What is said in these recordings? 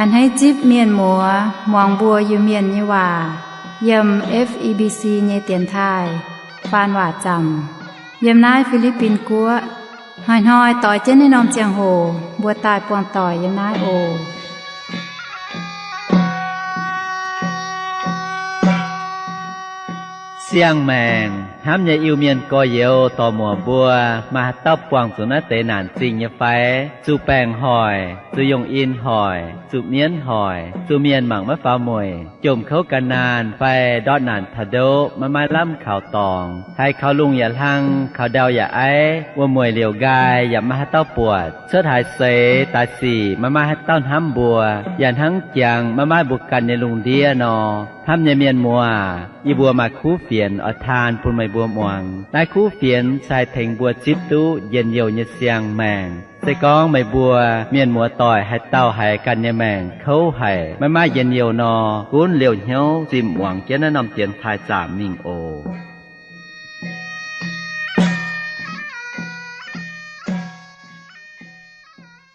A'hneiv zipv mienh muoz muangx mbuo Iu-Mienh nyei waac yiem F E B C nyei dienx taaih faan waac zaamc yiem naaiv Fi^li^bin Guoqv. Hnoi-hnoi doix jienv naaiv norm ziangh hoc mbuo daaih buangh doic yiem naaiv oc. Siang-maengc hnamv nyei Iu-Mienh gorx-youz dorc-muoc mbuo, maaih haaix dauh buangh zuqc naaiv deix naanc zingh nyei fai? Zuqc baengc hoic, zuqc yongh in hoic, zuqc mienv hoic, zuqc mienh mangc maiv faaux mueic, jomc kouv gan naanh fai ndortv naanc taux ndoqv maiv maaih lamh kaux dorngx, haiz kaux lungh yaac hlang, kaux ndau yaac aiv, wuom-mueic liouc nqaai yaac maiv maaih haaix dauh buatc, cuotv haaix seix daaih sic maiv maaih haaix dauh hnamv mbuo, yaac hnangv jangx maiv maaih mbuo ganh nyei lungh ndiev nor. Hnamv nyei mienh muoz, yie mbuo maaih kuv fienx oix taan bun meih mbuo muangx. Naaiv kuv fienx se haih tengx mbuo zipv duqv njien-youh nyei siang-maengc. Se gorngv meih mbuo mienh muoz doic haaix dauh haiz ganh nyei maengc kouv haic, maiv maaih njien-youh nor, gunv liouh hnyouv zimh muangx jienv naaiv norm dienx taaih zaamc mingh oc.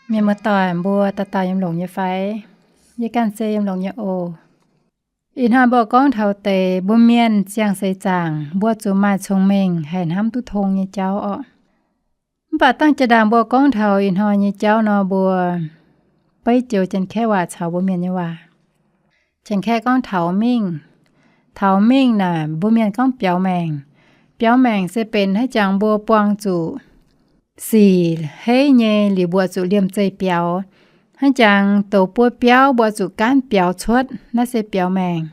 Mienh muoz doic mbuo dauh dauh yiem longx nyei fai? Yie ganh se yiem longx nyei oc. Ih hnoi mbuo gorngv taux deix mbuo mienh ziangh seix zaangc mbuo zuqc maaih cong-mengh haih hnamv duqv tong nyei jauv orqc. Mv baac dangh jaa-ndaangc mbuo gorngv taux ih hnoi nyei jauv nor, mbuo beiv joux Janx-Kaeqv waac caux mbuo mienh nyei waac. Janx-Kaeqv gorngv taux mingh. Taux mingh naaic mbuo mienh gorngv biaux maengc. Biaux maengc se benx haaix jangx mbuo buangh zuqc sic heiv nyei liuz mbuo zuqc liemh zeih biaux. Haaix jangx douz buo biauv mbuo zuqc gaanv biaux cuotv, naaiv se biaux maengc.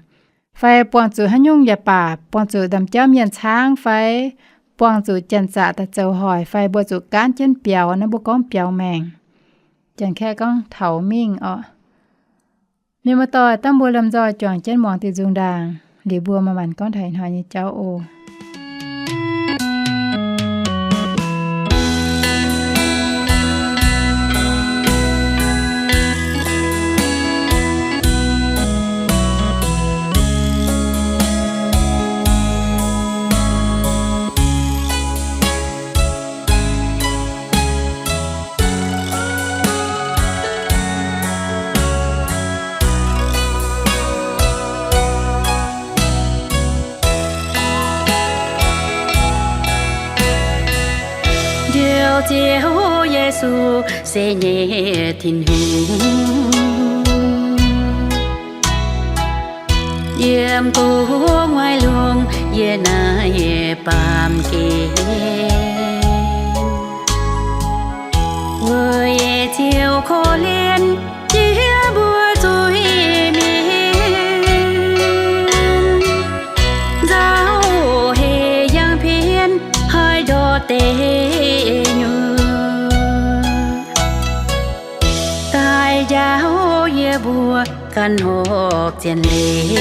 Fai buangh zuqc haaix nyungc yaac baac, buangh zuqc ndaamv-jauv mienh caangv fai buangh zuqc janx-zaqc daaih zoux hoic fai mbuo zuqc gaanv jienv biaux, naaiv mbuo gorngv biaux maengc. Janx-Kaeqv gorngv taux mingh orqc. Mienh muoz-doic, dangh mbuo lomh nzoih juangc jienv muangx diuh nzung ndaangc liuz mbuo maaih maanc gorngv taux ih hnoi nyei jauv oc. Njoux Ziouv Yesu se nyei Tin-Hungh, yiem gu'nguaaic lungh yie naaiv baamh gen, weic Ziouv korv-lienh yie mbuo zuiz-mienh, nzauh heh yangh pien haih ndortv deic nyuoqc, daaih njaaux yie mbuo ganh horpc zien leiz,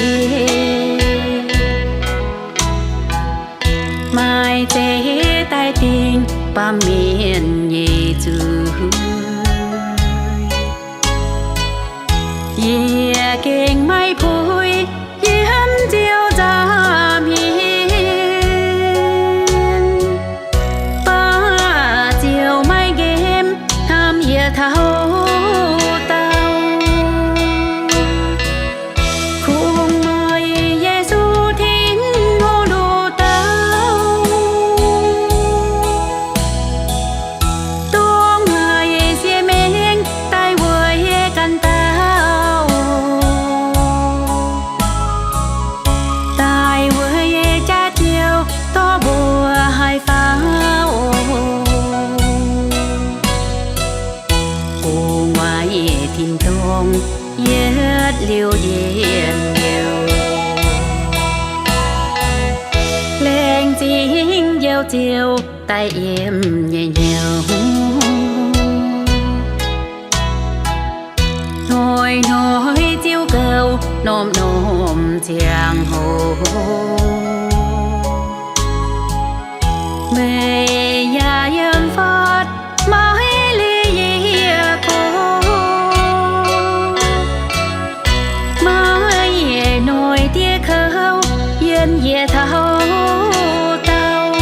maaih zeiz daaih dingh baamh mienh nyei zuiz. Yie gengh maiv puix yiem Ziouv nza'hmien, baac Ziouv maiv nqemh hnamv yie taux daauh. Kungx meih Yesu Tin-Hungh nduqc dauh, dongh haiz sieqv mengh daaih weic yie ganh daauh, daaih weic yie jaax Ziouv dorh mbuo haih faaux. Gu'nguaaic tin-dorngh yietc liuz yietc liuz, laengz zingh Njoux Ziouv daaih yiem nyei hnyouv. Hnoi-hnoi ziux gouv norm-norm ziangh hoc, meih yaac yiem fatv maiv liuz yie gox. Meih noic diex kouv yiem yie taux daauh.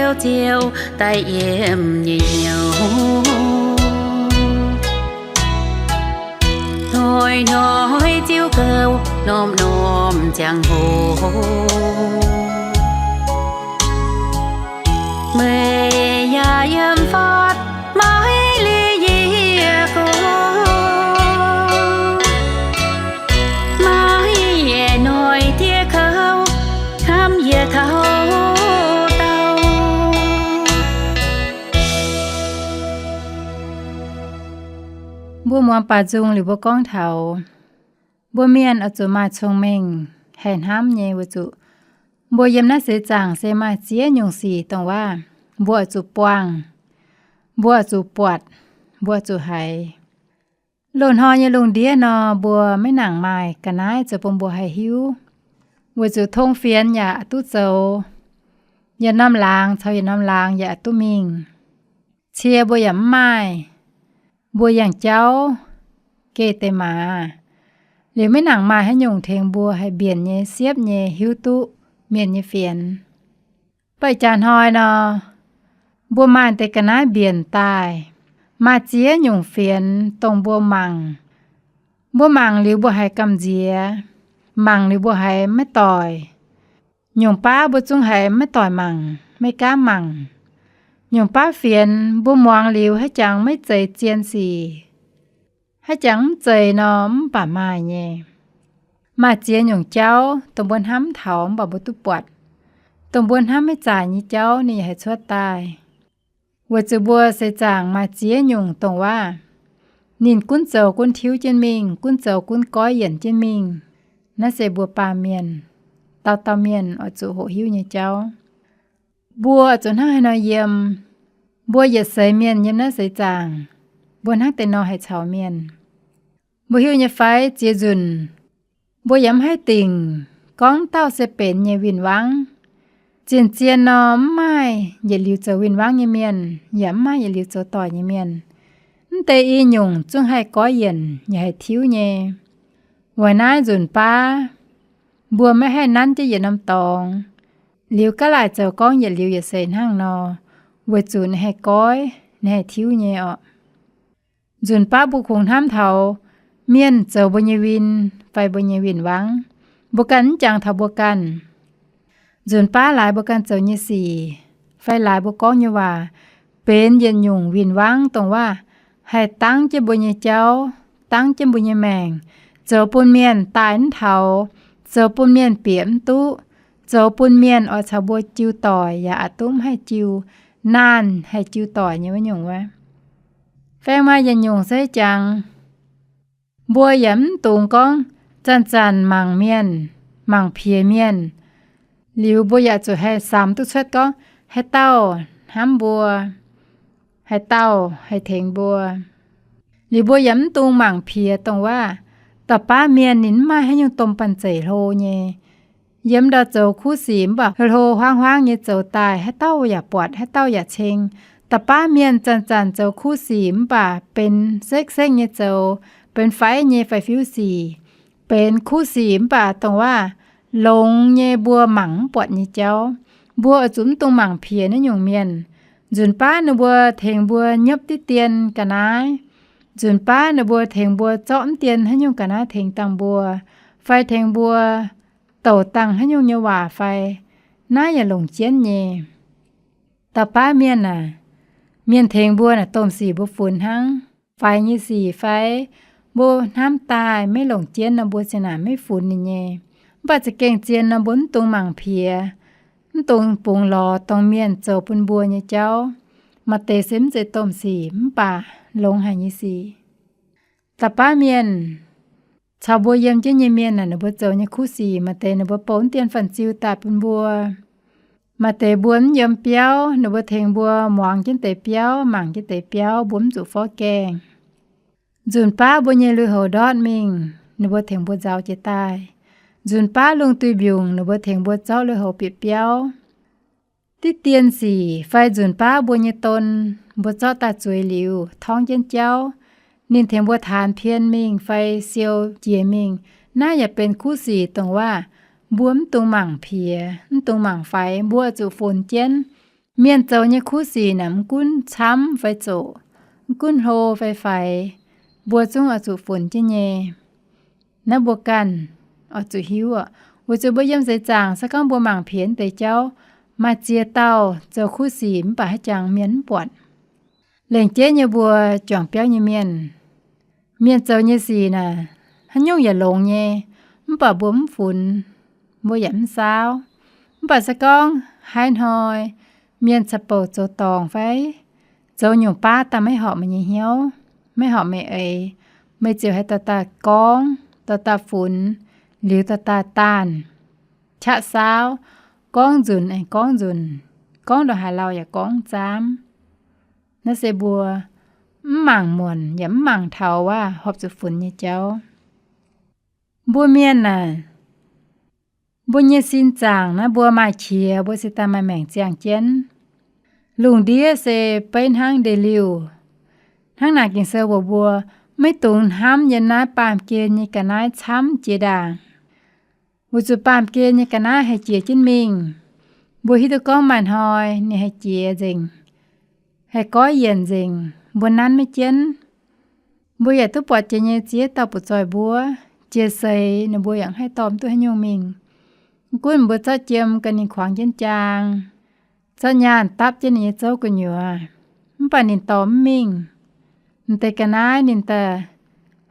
Ziouv, Ziouv daaih yiem nyei hnyouv. Hnoi-hnoi ziouc gouv norm-norm ziangh hoc. Meih yaac yiem fatv maiv liuz yie go. Maiv eix noic diev kouv hnamv yie taux daauh. Mbuo muangx baac nzung liuz mbuo gorngv taux mbuo mienh oix zuqc maaih cong-mengh haih hnamv nyei, weic zuqc mbuo yiem naaiv seix zaangc se maaih ziex nyungc sic dongh waac mbuo oix zuqc buangh, mbuo oix zuqc buatc, mbuo oix zuqc haiz. Loz-hnoi nyei lungh ndiev nor, mbuo maiv nangc maaih ga'naaiv zoux bun mbuo haih hiuv, weic zuqc tong fienx yaac duqv zoux, yietc norm laangz caux yietc norm laangz yaac duqv mingh. Cie mbuo yaac mv maaih, mbuo yangh jauv, geh deix maaz, liuz maiv nangc maaih haaix nyungc tengx mbuo haih mbienc nyei, siepv nyei, hiuv duqv mienh nyei fienx. Beiv jaax hnoi nor, mbuo maaih deix ga'naaiv mbienc daaih, maaih ziex nyungc fienx dongh mbuo mangc. Mbuo mangc liuz mbuo haiz gamh nziex, mangc liuz mbuo haiz maiv doic. Nyungc baav mbuo zungv haiz maiv doic mangc, maiv gaamv mangc. Nyungc baav fienx mbuo muangx liuz haiz jangx maiv zeiz zien sic, haiz jangx mv zeiz nor mv baac maaih nyei. Maaih ziex nyungc jauv dongh mbuo hnamv taux mv baac mbuo duqv buatc, dongh mbuo hnamv maiv zaaic nyei jauv ninh yaac haih cuotv daaih. Weic zuqc mbuo seix zaangc maaih ziex nyungc dongh waac, ninh gunv zoux gunv tiuv jienv mingh, gunv zoux gunv goiv yienc jienv mingh. Naaiv se mbuo baamh mienh, dauh dauh mienh oix zuqc hoqc hiuv nyei jauv. Mbuo oix zuqc hnangv haaix nor yiem? Mbuo yietc seix mienh yiem naaiv seix zaangc, mbuo hnangv deix nor haih caux mienh, mbuo hiuv nyei fai? Ziex nzunc mbuo yaac mv haih dingc gorngv dauh se benx nyei win-wangv. Zien-zien nor mv maaih yietc liuz zoux win-wangv nyei mienh, yaac mv maaih yietc liuz zoux doic nyei mienh. Mv deix i nyungc zungv haih goiv yienc yaac haih tiuv nyei. Weic naaiv nzunc baav mbuo maiv haih nanv jienv yietc norm dorngx. Liuz gaav laaic zoux gorngv yietc liuz yietc seix hnangv nor, weic zuqc ninh haih goiv, ninh haih tiuv nyei orqc. Nzunc baav mbuo kungx hnamv taux mienh zoux mbuo nyei win fai mbuo nyei win-wangv. Mbuo ganh mv jangx taux mbuo ganh. Nzunc baav laaix mbuo ganh zoux nyei sic fai laaix mbuo gorngv nyei waac benx yietc nyungc win-wangv dongh waac haih dangv jienv mbuo nyei jauv, dangv jienv mbuo nyei maengc, zoux bun mienh daaih mv taux, zoux bun mienh bieqc mv duqv, zoux bun mienh oix caux mbuo jiu doic yaac aqc duqv mv haih jiu, naanh haih jiu doic nyei wuov nyungc wuov. Faeng maaih yietc nyungc se jangx, mbuo yaac mv dungx gorngv zanc-zanc mangc mienh, mangc piex mienh, liuz mbuo yaac zuqc haih samx duqv cuotv gorngv haaix dauh hnamv mbuo, haaix dauh haih tengx mbuo. Liuz mbuo yaac mv dungx mangc piex dongh waac da'baav mienh ninh mv maaih haaix nyungc domh banh zeic hlo nyei. Yiem ndau zoux kuv sic mv baac hlo hlo huaang-huaang nyei zoux daaih, haaix dauh yaac buatc, haaix dauh yaac ceng. Da'baav mienh zanc-zanc zoux kuv sic mv baac benx sekv-sekv nyei zoux, benx faix nyei faix-fiuv sic, benx kuv sic mv baac dongh waac longx nyei mbuo mangc mv buatc nyei jauv. Mbuo oix zuqc mv dungx mangc piex naaiv nyungc mienh. Nzunc baav ninh mbuo tengx mbuo nyiepv diqv dien ga'naaiv, nzunc baav ninh mbuo tengx mbuo zorqv mv dien haaix nyungc ga'naaiv tengx dangh mbuo, fai tengx mbuo douc dangh haaix nyungc nyei waac fai, naaiv yaac longc jienv nyei. Da'baav mienh aah, mienh tengx mbuo naaic domh sic mbuo funx hnangv, faix nyei sic fai mbuo hnamv daaih maiv longc jienv nor, mbuo zinh naaic maiv funx ninh nyei. Mv baac za'gengh zien nor, mbuo mv dungx mangc piex, mv dungx bungx lorz dongh mienh zoux bun mbuo nyei jauv. Maaih deix se mv zeiz domh sic mv baac longx haic nyei sic. Da'baav mienh, caux mbuo yiem jienv nyei mienh naaic, ninh mbuo zoux nyei kuv sic, maaih deix ninh mbuo bouh mv dien fanh ziu daaih bun mbuo. Maaih deix mbuo mv yiem biauv, ninh mbuo tengx mbuo muangx jienv deix biauv, mangc jienv deix biauv, mbuo mv zuqc forv gaengh. Nzunc baav mbuo nyei lui-houx ndortv mingh, ninh mbuo tengx mbuo nzaaux jiez daaih. Nzunc baav lungh duih mbiungc, ninh mbuo tengx mbuo zorqv lui-houx bieqc biauv. Diqv dien sic fai nzunc baav mbuo nyei don, mbuo zorqv daaih zueiz liuz torngv jienv jauv, ninh tengx mbuo taanx pien mingh fai siou jiex mingh, naaiv yaac benx kuv sic dongh waac mbuo mv dungx mangc piex, mv dungx mangc faix, mbuo zuqc funx jienv. Mienh zoux nyei kuv sic naaic mv gunv camv fai zoqc, mv gunv hlo fai faix, mbuo zungv oix zuqc funx jienv nyei. Naaiv mbuo ganh oix zuqc hiuv oc. Weic zuqc mbuo yiem seix zaangc se gorngv mbuo mangc piex deix jauv, maaih ziex dauh zoux kuv sic mv baac haaix jangx mienh mv buatc. Lengc jeiv nyei mbuo juangc biauv nyei mienh, mienh zoux nyei sic naaic haaix nyungc yaac longx nyei, mv baac mbuo mv funx, mbuo yaac mv saauv. Mv baac se gorngv haaix hnoi mienh caux bouc zoux dorngc fai zoux nyungc baav daaih maiv horpc meih nyei hnyouv, maiv horpc meih eix, meih ziouc haih dorh daaih gorngv, dorh daaih funx, liuz dorh daaih daanh, qaqv saauv, gorngv nzunc aengx gorngv nzunc, gorngv ndongc haaix lauh yaac gorngv mv zaamv. Naaiv se mbuo mv mangc muonc yaac mv mangc taux waac horpc zuqc funx nyei jauv. Mbuo mienh aah, mbuo nyei sin zaangc naaiv mbuo maaih qiex mbuo se daaih maaih maengc ziangh jienv. Lungh ndiev se beiv hnangv ndeic-liuh. Hnangv naaic Ging-Sou mbuox mbuo, maiv dungx hnamv yiem naaiv baamh gen nyei ga'naaiv camv jiex ndaangc. Weic zuqc baamh gen nyei ga'naaiv haih jiex jienv mingh. Mbuo hiuv duqv gorngv maaih hnoi ninh haih jiex nzengc, haih goiv yienc nzengc, mbuo nanv maiv jienv. Mbuo yaac duqv buatc jiex nyei ziex dauh butv-zoih mbuo, jiex seix ninh mbuo yaac mv haih dorh mv duqv haaix nyungc mingh. Mv gunv mbuo zorqv jiem ganh ninh kuangx jienv jaang, zorqv nyaanh dapv jienv ninh nyei zouv gu'nyuoz, mv baac ninh dorh mv mingh. M'deix ga'naaiv ninh daaih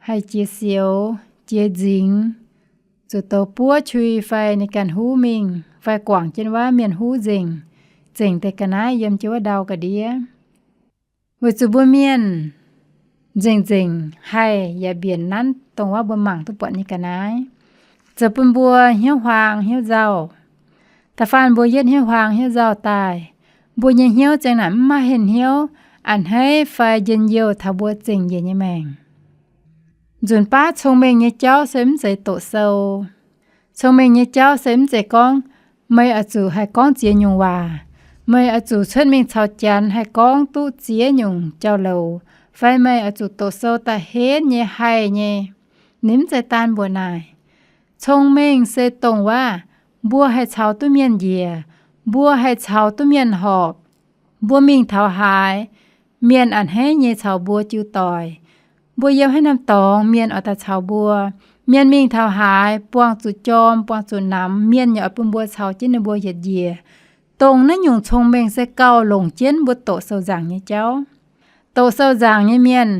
haih jiex sioux, jiex nzingx, zuqc douz buov qui fai ninh ganh huv mingh, fai guangc jienv wuov mienh huv nzengc, zengc deix ga'naaiv yiem jienv wuov ndau ga'ndiev. Weic zuqc mbuo mienh nzengc-nzengc haih yaac mbienc nanv dongh wuov mbuo mangc duqv buatc nyei ga'naaiv, zoux bun mbuo hnyouv huaang hnyouv nzauh. Da'faanh mbuo yietv hnyouv huaang hnyouv nzauh daaih, mbuo nyei hnyouv ziang naaic mv maaih henh hnyouv a'hneiv fai njien-youh taux mbuo zengc njiec nyei maengc. Nzunc baav cong-mengh nyei jauv se mv zeiz doqc sou. Cong-mengh nyei jauv se mv zeiz gorngv meih oix zuqc haih gorngv ziex nyungc waac, meih oix zuqc cuotv mingh caux Janx haih gorngv duqv ziex nyungc jauv-louc, fai meih oix zuqc doqc sou daaih henv nyei haih nyei. Ninh mv zeiz daan mbuoqc naaic. Cong-mengh se dongh waac mbuo haih caux duqv mienh njiec, mbuo haih caux duqv mienh horpc. Mbuo mingh taux haaix, mienh a'hneiv nyei caux mbuo jiu doic. Mbuo yiem haaix norm dorngx, mienh oix daaih caux mbuo. Mienh mingh taux haaix, buangh zuqc jorm, buangh zuqc namx, mienh yaac oix bun mbuo caux jienv ninh mbuo yietc njiec. Dongh naaiv nyungc cong-mengh se gauh longc jienv mbuo doqc sou nzaangc nyei jauv. Doqc sou nzaangc nyei mienh,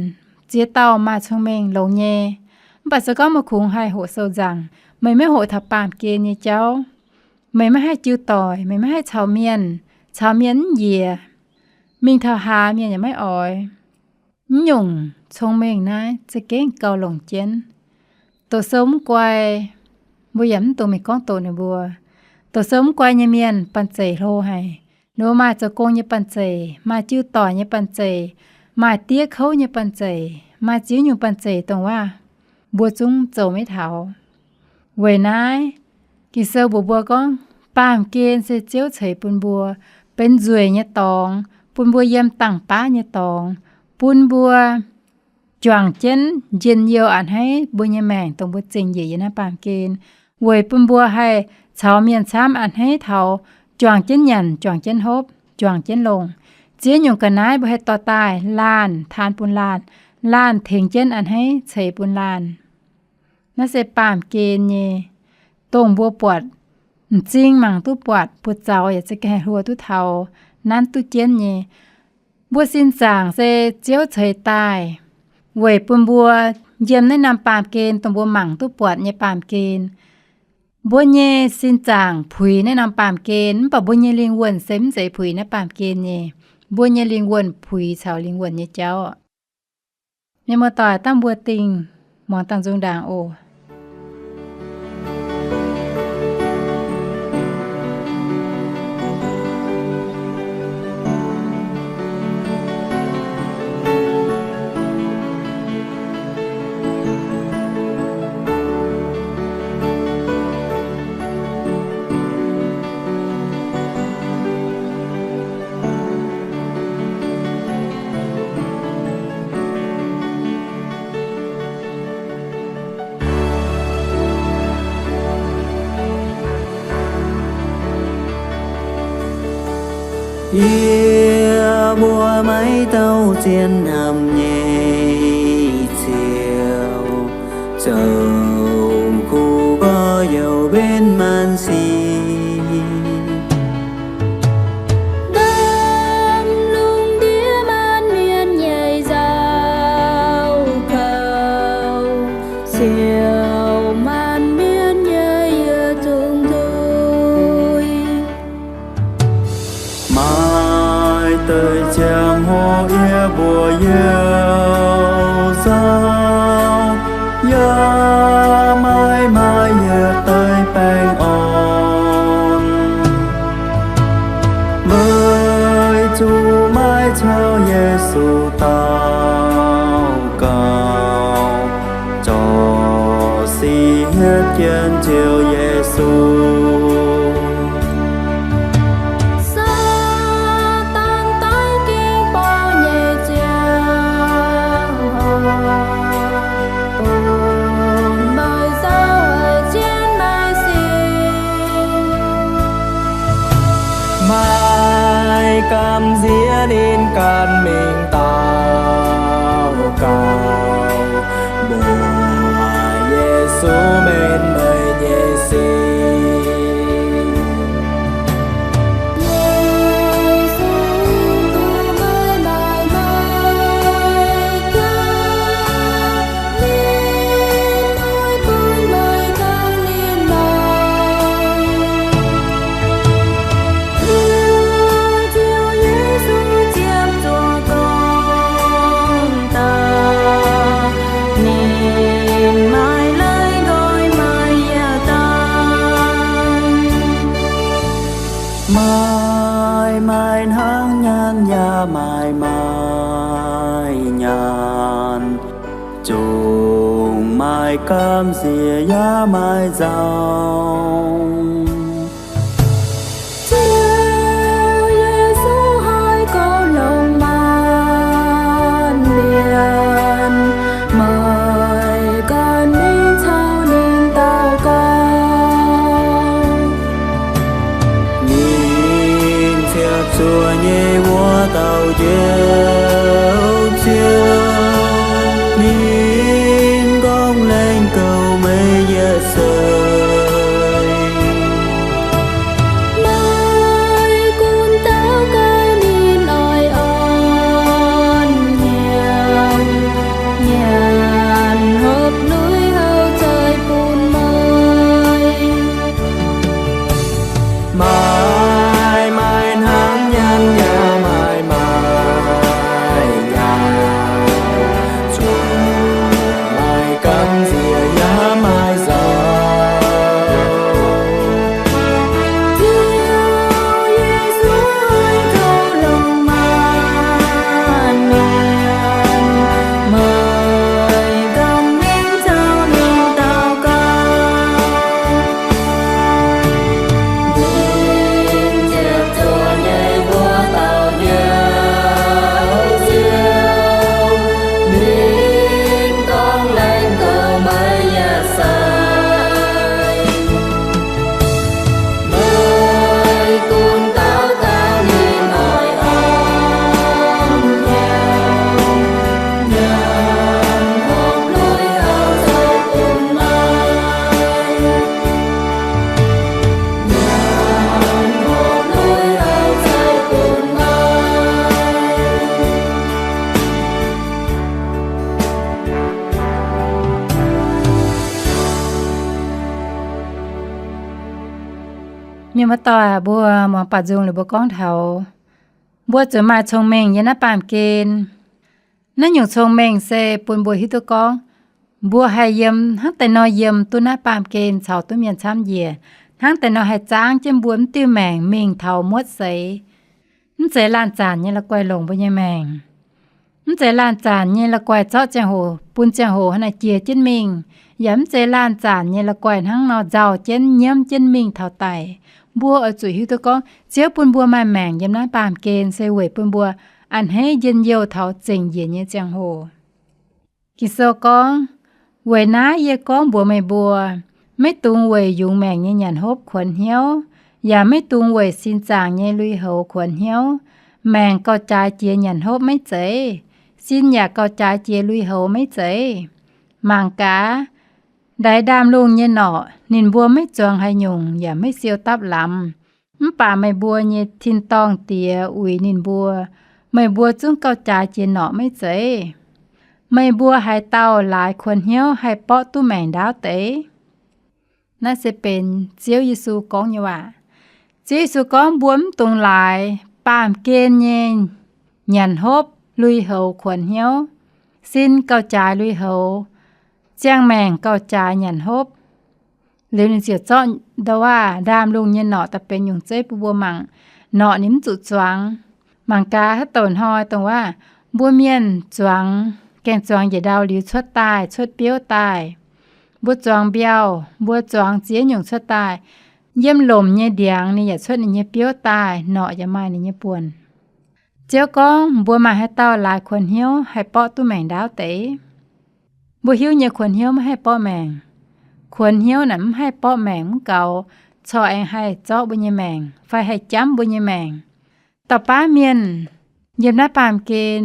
ziex dauh maaih cong-mengh longx nyei. Mv baac se gorngv meih kungx haih hoqc sou nzaangc, meih maiv hoqc taux baamh gen nyei jauv, meih maiv haih jiu doic, meih maiv haih caux mienh, caux mienh mv njiec, mingh taux haaix mienh yaac maiv oix. Naaiv nyungc cong-mengh naaiv za'gengh gauh longc jienv. Doqc sou mv guai, mbuo yaac mv dungx mingh gorngv doqc ninh mbuo. Doqc sou mv guai nyei mienh banh zeic hlo haic. Ninh mbuo maaih zoux gong nyei banh zeic, maaih jiu doic nyei banh zeic, maaih diev kouv nyei banh zeic, maaih ziex nyungc banh zeic dongh waac mbuo zungv zoux maiv taux. Weic naaiv, Ging-Sou mbuox mbuo gorngv, baamh gen se Ziouv ceix bun mbuo, benx nzueic nyei dorngx, bun mbuo yiem dangh baav nyei dorngx, bun mbuo juangc jienv njien-youh a'hneiv mbuo nyei maengc dongh mbuo zengc njiec yiem naaiv baamh gen, weic bun mbuo haih caux mienh camv a'hneiv taux juangc jienv nyanc, juangc jienv hopv, juangc jienv longc. Ziex nyungc ga'naaiv mbuo haih dorh daaih, laanh taan bun laanh, laanh tengx jienv a'hneiv ceix bun laanh. Naaiv se baamh gen nyei, dongh mbuo buatc, m'zing mangc duqv buatc, buoz-zaux yaac za'gengh haih hluo duqv taux, nanv duqv jienv nyei. Mbuo sin zaangc se Ziouv ceix daaih, weic bun mbuo yiem naaiv norm baamh gen dongh mbuo mangc duqv buatc nyei baamh gen. Mbuo nyei sin zaangc puix naaiv norm baamh gen, mv baac mbuo nyei lingh wuonh se mv zeiz puix naaiv baamh gen nyei. Mbuo nyei lingh wuonh puix caux lingh wuonh nyei jauv. Mienh muoz-doic, dangh mbuo dingh muangx dangh nzung ndaangc oc. Yie mbuo maiv dauh zien hnamv nyei ziouc, zoux kuv gorx-youz mbenc maanc sic. Ndamv lungh ndiev maanc mienh nyei nzauh kouv, siouc maanc mienh nyei yietc zungv nduih. Maaih deix ziangh hoc yie mbuo youh nzauh, yaac maaih maaih yietc deix baengh orn. Weic zuqc maaih caux Yesu daux gaux, zorc sic hietv jienv Ziouv Yesu. Saadaan daiv ging bou nyei ziangh hoc, bun meih nzauh haic jienv meih sic. Maaih gamh nziex ninh ganh mingh daux gaux, mbuox Yesu mbenc meih nyei sic. Ninh maaih leiz nqoi maaih yietc dangh. Maaih maaih hnangv nyaanh yaac maaih maaih nyaanh, zungv maaih gamh nziex yaac maaih nzauh. Ziouv Yesu haih goux longx maanc mienh, meih ganh mingh caux ninh daux gaux. Ninh ziepc zuoqv nyei wuov dauh Njoux Ziouv, ninh gorngv laengz goux meih yietc seix. Meih gunv daux gaux ninh oix orn hnyouv, nyanc hopv lui houc zoih bun meih. Maaih maaih hnangv nyaanh yaac maaih maaih nyaanh, zungv maaih gamh nziex yaac maaih nzauh. Ziouv Yesu haih goux longx maanc mienh, meih ganh mingh caux ninh daux gaux. Mienh muoz-doic, mbuo muangx baac nzung liuz mbuo gorngv taux, mbuo zuqc maaih cong-mengh yiem naaiv baamh gen. Naaiv nyungc cong-mengh se bun mbuo hiuv duqv gorngv, mbuo haih yiem hnangv deix nor yiem duqv naaiv baamh gen caux duqv mienh camv njiec, hnangv deix nor haih zaangv jienv mbuo mv diuh maengc mingh taux muotv seix. Mv zeiz laanh zanc nyei la'guaih longc mbuo nyei maengc. Mv zeiz laanh zanc nyei la'guaih zorqv ziangh hoc bun ziangh hoc hnangv naaic jiex jienv mingh, yaac mv zeiz laanh zanc nyei la'guaih hnangv nor nzauh jienv nyiemv jienv mingh taux daic. Mbuo oix zuqc hiuv duqv gorngv Ziouv bun mbuo maaih maengc yiem naaiv baamh gen se weic bun mbuo a'hneiv njien-youh taux zengc njiec nyei ziangh hoc. Ging-Sou gorngv, weic naaiv yie gorngv mbuox meih mbuo, maiv dungx weic yungz maengc nyei nyanc hopv kuonx hnyouv, yaac maiv dungx weic sin zaangc nyei lui-houx kuonx hnyouv. Maengc gauh jaaix jiex nyanc hopv maiv zeiz, sin yaac gauh jaaix jiex lui-houx maiv zeiz. Mangc gaax, ndaix ndaamv-lungh nyei norqc ninh mbuo maiv zuangx haaix nyungc yaac maiv siou dapv lamz. Mv baac meih mbuo nyei tin-dorngh Diex uix ninh mbuo, meih mbuo zungv gauh jaaix jiex norqc maiv zeiz. Meih mbuo haaix dauh laaix kuonx hnyouv haih borqv duqv maengc ndaauv deix? Naaiv se benx Ziouv Yesu gorngv nyei waac. Ziouv Yesu gorngv mbuo mv dungx laaix baamh gen nyei nyanc hopv lui-houx kuonx hnyouv. Sin gauh jaaix lui-houx, ziangh maengc gauh jaaix nyanc hopv. Liuz ninh ziouc zorqv ndau-waav ndaamv-lungh nyei norqc daaih benx nyungc zeiv bun mbuo mangc. Norqc ninh mv zuqc zuangx. Mangc gaax haaix douc hnoi dongh waav, mbuo mienh zuangx, gaengh zuangx njiec ndau liuz cuotv daaih, cuotv biouv daaih. Mbuo zuangx mbiauh, mbuo zuangx ziex nyungc cuotv daaih. Yiem lomc nyei ndiangx ninh yaac cuotv ninh nyei biouv daaih, norqc yaac maaih ninh nyei buonc. Ziouv gorngv mbuo maaih haaix dauh laaix kuonx hnyouv haih borqv duqv maengc ndaauv deix? Mbuo hiuv nyei kuonx hnyouv maiv haih borqv maengc. Kuonx hnyouv naaic mv haih borqv maengc mv gaux, corc aengx haih zorqv mbuo nyei maengc fai haih jamv mbuo nyei maengc. Dauh baav mienh yiem naaiv baamh gen,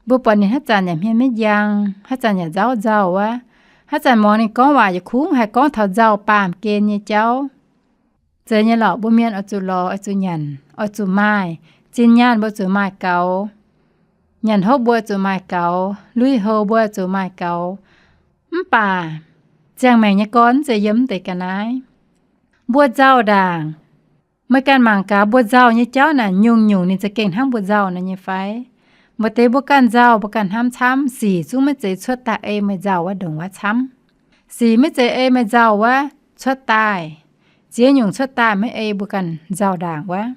mbuo buatc ninh haaix zanc yaac hmien maiv njang, haaix zanc yaac nzauh nzauh wuov. Haaix zanc muangx ninh gorngv waac yaac kungx haih gorngv taux nzauh baamh gen nyei jauv. Zeiz nyei lorqc, mbuo mienh oix zuqc lorz, oix zuqc nyanc, oix zuqc maaih. Zinh nyaanh mbuo zuqc maaih gaux. Nyanc hopv mbuo zuqc maaih gaux, lui-houx mbuo zuqc maaih gaux. Mv baac ziangh maengc nyei gorn mv zeiz yiem mv deix ga'naaiv. Mbuo nzauh ndaangc. Meih ganh mangc gaax, mbuo nzauh nyei jauv naaic nyungc-nyungc ninh za'gengh hnangv mbuo nzauh nor nyei fai? Maaih deix mbuo ganh nzauh, mbuo ganh hnamv camv, sic zungv maiv zeiz cuotv daaih ei meih nzauh wuov ndongc wuov camv. Sic maiv zeiz ei meih nzauh wuov cuotv daaih. Ziex nyungc cuotv daaih maiv ei mbuo ganh nzauh ndaangc wuov.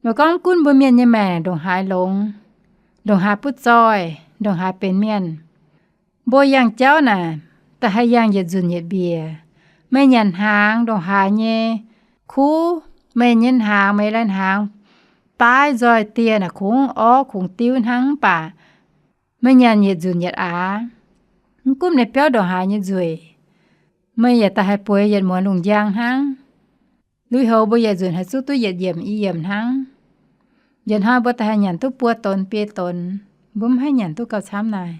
Meih gorngv gunv mbuo mienh nyei maengc ndongc haaix longx, ndongc haaix butv zoih, ndongc haaix benx mienh, mbuo yangh jauv naaic, da'haih yangh yietc nzunc yietc mbiec. Meih nyanc hnaangx ndongc haaix nyei kuv, meih nyei hnaangx, meih lai hnaangx, baaiv nzoih dieh naaic kungx orv kungx diuv hnangv mv baac meih nyanc yietc nzunc yietc aav. Mv gunv ninh biauv ndongc haaix nyei nzueic, meih yaac da'haih bueix yietc muonz lungh njang hnangv. Lui-houx mbuo yietc nzunc haih zuqv duqv yietc yiemc i yiemc hnangv. Yietc hnoi mbuo da'haih nyanc duqv buo donx biei donx, mbuo mv haih nyanc duqv gauh camv naaic.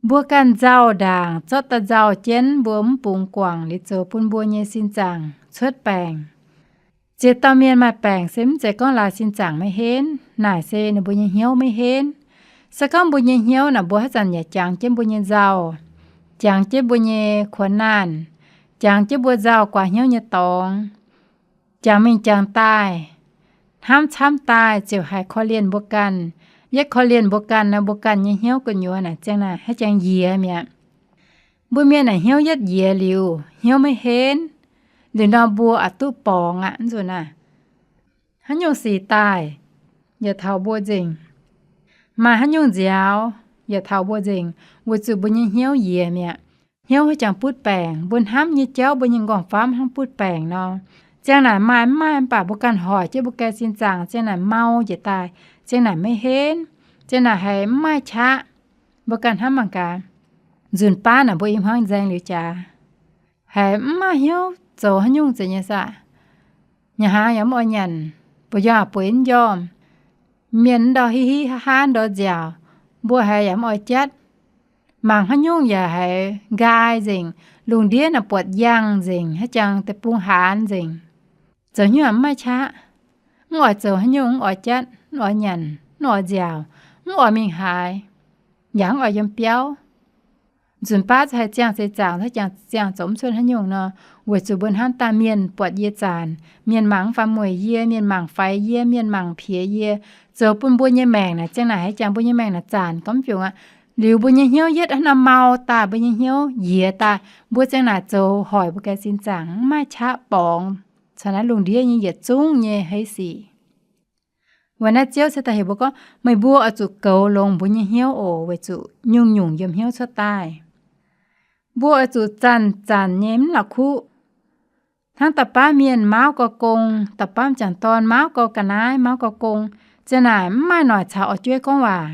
Mbuo ganh nzauh ndaangc, zorqv daaih nzauh jienv mbuo mv bungx guangc liuz zoux bun mbuo nyei sin zaangc cuotv baengc. Ziex dauh mienh maaih baengc se mv zeiz gorngv laaix sin zaangc maiv henv, naaic se ninh mbuo nyei hnyouv maiv henv. Se gorngv mbuo nyei hnyouv naaic mbuo haaix zanc yaac jangx jienv mbuo nyei nzauh, jangx jienv mbuo nyei kuonx naanh, jangx jienv mbuo nzauh guaax hnyouv nyei dorngx, jangx mingh jangx daaih, hnamv camv daaih ziouc haiz korv-lienh mbuo ganh. Yietv korv-lienh mbuo ganh nor, mbuo ganh nyei hnyouv gu'nyuoz naaic ziang naaic haaix jangx njiec mi'aqv. Mbuo mienh naaic hnyouv yietv njiec liuz, hnyouv maiv henv, liuz nor mbuo aqc duqv borngz aqv nzunc naaic. Haaix nyungc sic daaih, yietc taux mbuo nzengc. Maaih haaix nyungc nziaaux, yietc taux mbuo nzengc, weic zuqc mbuo nyei hnyouv njiec mi'aqv. Hnyouv haaix jangx butv baengc, mbuo hnamv nyei jauv, mbuo nyei nqorngv-famv hnangv butv baengc nor. Ziang naaic maaih mv maaih mv baac mbuo ganh hoic jienv mbuo ganh sin zaangc, ziang naaic mau njiec daaih, ziang naaic maiv henv, ziang naaic haiz mv maaih qaqv. Mbuo ganh hnamv mangc gaax, nzunc baav naaic mbuo i hmuangv nzaeng liuz jaax, haiz mv maaih hnyouv zoux haaix nyungc zeiz nyei saah. Nyanc hnaangx yaac mv oix nyanc, bueix njormh bueix mv njormh, mienh ndau hiv hiv haav haav ndau nziaauc, mbuo haiz yaac mv oix jatv. Mangc haaix nyungc yaac haiz nqaai nzengc, lungh ndiev naaic buatc yangh nzengc, haaix jangx deic-bung haanz nzengc. Zoux hnyouv mv maaih qaqv, mv oix zoux haaix nyungc, mv oix jatv, mv oix nyanc, mv oix nziaauc, mv oix mingh haaix, yaac mv oix yiem biauv. Nzunc baav za'gengh haih ziangh seix zaangc, haaix jangx ziangh zoux mv cuotv haaix nyungc nor, weic zuqc mbuo hnamv daaih mienh buatc yie zaanc, mienh mangc mv fai mueic yie, mienh mangc faix yie, mienh mangc piex yie, zoux bun mbuo nyei maengc naaic ziang naaic haiz jangx mbuo nyei maengc naaic zaanc gormx fiungc aqv. Liuz mbuo nyei hnyouv yietv hnangv nor mau daaih, mbuo nyei hnyouv njiec daaih, mbuo ziang naaic zoux hoic mbuo ganh sin zaangc mv maaih qaqv borngz, caux naaiv lungh ndiev nyei yietc zungv nyei hei sic. Weic naaiv Ziouv se daaih heuc mbuo gorngv, meih mbuo oix zuqc goux longx mbuo nyei hnyouv oc, weic zuqc nyungc-nyungc yiem hnyouv cuotv daaih. Mbuo oix zuqc zanc-zanc nyei mv la'kuqv. Hnangv da'baav mienh mauv gau gong, da'baav m'jangc dorn mauv gau ga'naaiv, mauv gau gong, ziang naaic mv maaih noic caux orv-jueiv gorngv waac.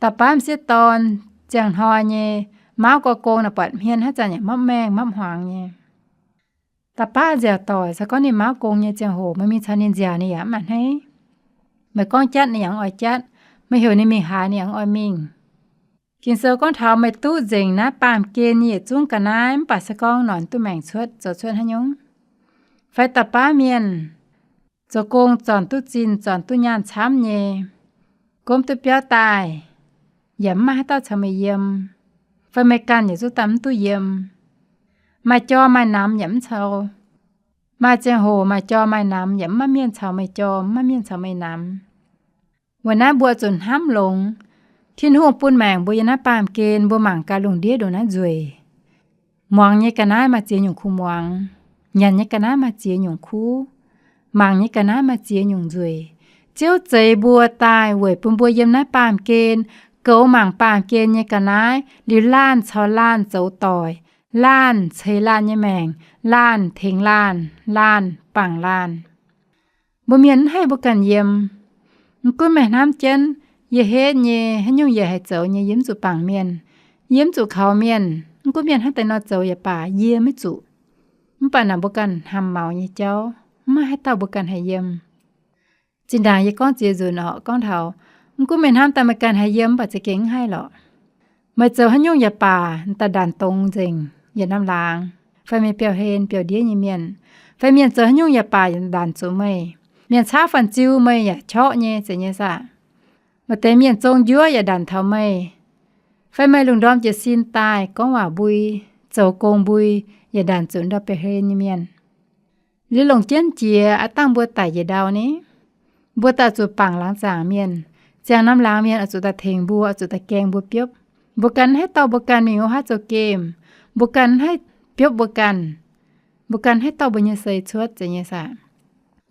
Da'baav m'sieqv dorn ziangh hnoi nyei mauv gau gong naaic buatc hmien haaix zanc yaac mapv maengh mapv hmuangx nyei. Da'baav nziaauc doic, se gorngv ninh mauv gong nyei ziangh hoc, meih mingh caux ninh nziaauc ninh yaac mv maaih hneiv. Meih gorngv jatv ninh yaac mv oix jatv, meih heuc ninh mingh haaix ninh yaac mv oix mingh. Ging-Sou gorngv taux meih duqv nzengc naaiv baamh gen nyei yietc zungv ga'naaiv mv baac se gorngv noic duqv maengc cuotv zoux cuotv haaix nyungc. Fai da'baav mienh zoux gong zornc duqv zinh zornc duqv nyaanh camv nyei, gomv duqv biauv daaih, yaac mv maaih haaix dauh caux meih yiem. Fai meih ganh yaac zuqc daaih mv duqv yiem. Maaih jorm maaih namx yaac mv caux. Maaih ziangh hoc maaih jorm maaih namx yaac mv maaih mienh caux meih jorm, mv maaih mienh caux meih namx. Weic naaiv mbuo zuqc hnamv longx. Tin-Hungh bun maengc mbuo yiem naaiv baamh gen, mbuo mangc gaax lungh ndiev ndongc naaiv nzueic. Muangx nyei ga'naaiv maaih ziex nyungc kuv muangx, nyanc nyei ga'naaiv maaih ziex nyungc kuv, mangc nyei ga'naaiv maaih ziex nyungc nzueic. Ziouv zeix mbuo daaih weic bun mbuo yiem naaiv baamh gen, goux mangc baamh gen nyei ga'naaiv, liuz laanh caux laanh zoux doic, laanh ceix laanh nyei maengc, laanh tengx laanh, laanh bangc laanh. Mbuo mienh mv haih mbuo ganh yiem. Mv gunv meih hnamv jienv, yie hetv nyei, haaix nyungc yie haih zoux nyei, yie mv zuqc bangc mienh, yie mv zuqc kaux mienh, mv gunv mienh hnangv deix nor zoux yaac baac, yie maiv zuqc. Mv baac naaic mbuo ganh hnamv maux nyei jauv, mv maaih haaix dauh mbuo ganh haih yiem. Zinh ndaangc yie gorngv ziex nzunc orqc, gorngv taux, mv gunv meih hnamv daaih meih ganh haih yiem mv baac za'gengh mv haih lorqc. Meih zoux haaix nyungc yaac baac, daaih ndaanc dongz nzengc yietc norm laangz, fai meih biauv-hlen biauv-ndiev nyei mienh, fai mienh zoux haaix nyungc yaac baac yaac ndaanc zuqc meih. Mienh caauv fan-ziu meih yaac qorqv nyei, zeiz nyei saah? Maaih deix mienh zong njuov yaac ndaanc taux meih, fai meih lungh ndorm jiez sin daaih gorngv waac mbui, zoux gong mbui, yaac ndaanc zuqc ndau biauv-hlen nyei mienh. Liuz longc jienv jiex aqv, dangh mbuo daic njiec ndau ni, mbuo daaih zuqc bangc laangz zaangc mienh, ziangh norm laangz mienh oix zuqc daaih tengx mbuo, oix zuqc daaih gaeng mbuo biopv. Mbuo ganh mv haih dorh mbuo ganh mingh wuov haav zoux gemh. Mbuo ganh mv haih biopv mbuo ganh. Mbuo ganh mv haih dorh mbuo nyei sei cuotv, zeiz nyei saah?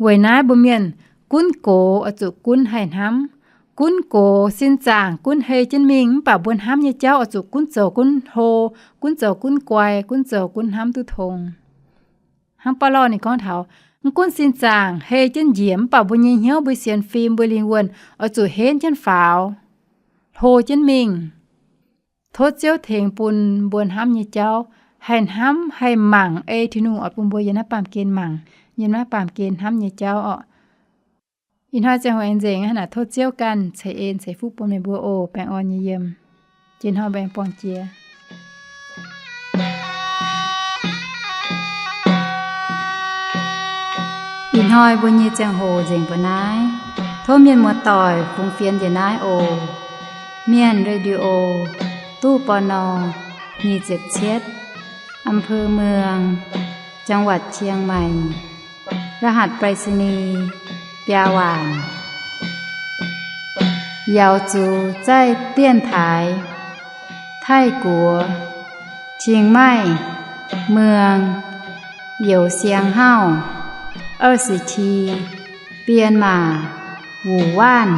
Weic naaiv mbuo mienh gunv gox oix zuqc gunv haih hnamv. Gunv gox sin zaangc gunv hei jienv mingh, mv baac mbuo hnamv nyei jauv oix zuqc gunv zoux gunv hlo, gunv zoux gunv guai, gunv zoux gunv hnamv duqv tong. Hnangv Baulo ninh gorngv taux, mv gunv sin zaangc hei jienv njiec, mv baac mbuo nyei hnyouv, mbuo sienx fim, mbuo lingh wuonh oix zuqc henv jienv faaux, hlo jienv mingh. Tov Ziouv tengx bun mbuo hnamv nyei jauv haih hnamv haih mangc ei Tin-Hungh oix bun mbuo yiem naaiv baamh gen mangc, yiem naaiv baamh gen hnamv nyei jauv orqc. Ih hnoi ziangh hoc aengx nzengc aqv, naaic tov Ziouv ganh ceix en ceix fuqv bun meih mbuo oc. Baengh orn nyei yiem. Jiex hnoi mbuo aengx buangh jiex. Ih hnoi mbuo nyei ziangh hoc nzengc mbuo naaiv. Tov mienh muoz-doic fungx fienx njiec naaiv oc. Mienh Radio, ตู้ ปณ. nyic ziepc cietv, อำเภอเมือง จังหวัดเชียงใหม่ รหัสไปรษณีย์ biaa waanc. 瑶族在电台 ไทยกั๋ว เชียงใหม่ เมือง หยวเซียงเฮ้า เอ้อสิที เปียนหม่า หมู่บ้าน